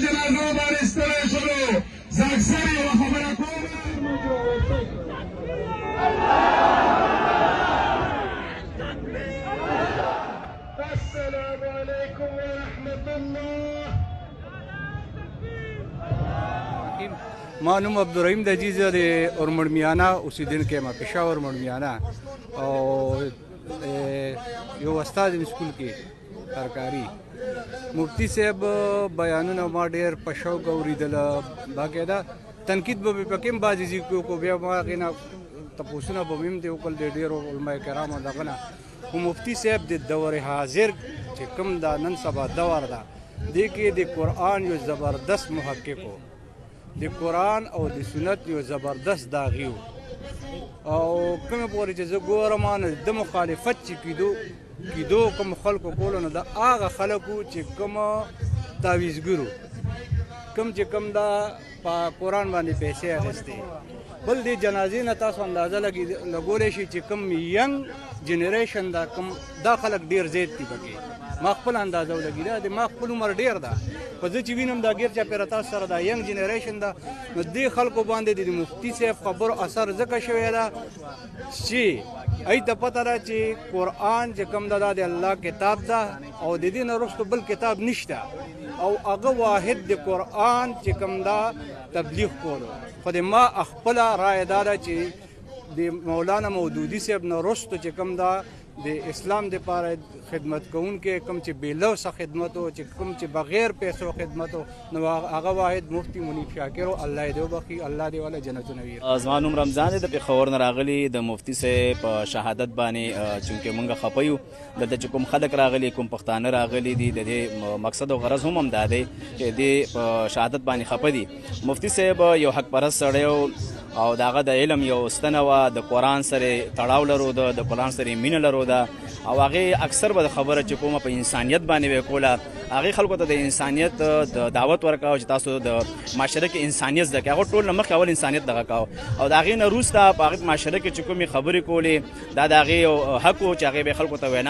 جنازو باندې ستړی شولو. زه اکثر یوه خبره کوم. السلام علیکم ورحمت الله. ما نوم عبدالرحیم د جی، زه د اورمړمیانه اوسېدونکی یم، پېښور مړمیانه، او یو استاد یم سکول کې سرکاري. مفتی صاحب بیانونه ما ډېر په شوق اورېدل. باقاعده تنقید به مې پکې هم بعضې ځای کې وکړو، بیا ما هغې نه تپوسونه به مې هم ترې وکړل د ډېرو علما کرامو دغه نه. خو مفتی صاحب د دور حاضر چې کوم دا نن سبا دور ده، دې کې د قرآن یو زبردست محقق و، د قرآن او د سنت یو زبردست داغي و، او کومې پورې چې زه ګورم نو د مخالفت چې کیدو کیدو کوم خلکو کولو، نو د هغه خلکو چې کوم تعویذګرو، کوم چې کوم دا په قرآن باندې پیسې اخیستې. بل دې جنازې نه تاسو اندازه لګولی شئ چې کوم ینګ جنریشن دا، کوم دا خلک ډیر زیات دي پکې. ما خپل اندازه ولګي دا د ما خپل عمر ډیر ده، خو زه چې وینم دا غیر چاپېره تاسو سره دا ینګ جنریشن ده، نو دې خلکو باندې د مفتی صاحب خبرو اثر ځکه شوی ده چې ای ته پته ده چې قرآن چې کوم ده دا د الله کتاب ده او د دې نه وروسته بل کتاب نشته، او هغه واحد د قرآن چې کوم ده تبلیغ کولو. خو د ما خپله رایه دا ده چې د مولانا مودودي صاحب نه وروسته چې کوم ده د اسلام د پاره خدمت کوونکی، کوم چې بې لوسه خدمت و، چې کوم چې بغیر پیسو خدمت و، نو هغه واحد مفتی منیب شاکر و. الله دې وبخښي، الله دې وله جنتونه وي. زما نوم رمضان دی، د پېښور نه راغلی. د مفتي صاحب په شهادت باندې چونکې مونږ خفه یو، دلته چې کوم خلک راغلي، کوم پښتانه راغلي دي، د دې مقصد او غرض هم همدا دی چې دې په شهادت باندې خفه دي. مفتي صاحب یو حق پرست سړی او د هغه د علم یو ستنه وه، د قرآن سره تړاو لرو، د قرآن سره مینه لرو ده، او هغې اکثر به د خبره چې کومه په انسانیت باندې به کوله. هغې خلکو ته د انسانیت د دعوت ورکاوه چې تاسو د معاشره کې انسانیت زده کړئ. هغه ټول نه مخکې اول انسانیت دغه کاوه، او د هغې نه وروسته په هغې معاشره کې چې کومې خبرې کولې، دا د هغې یو حق و چې هغې به خلکو ته وینا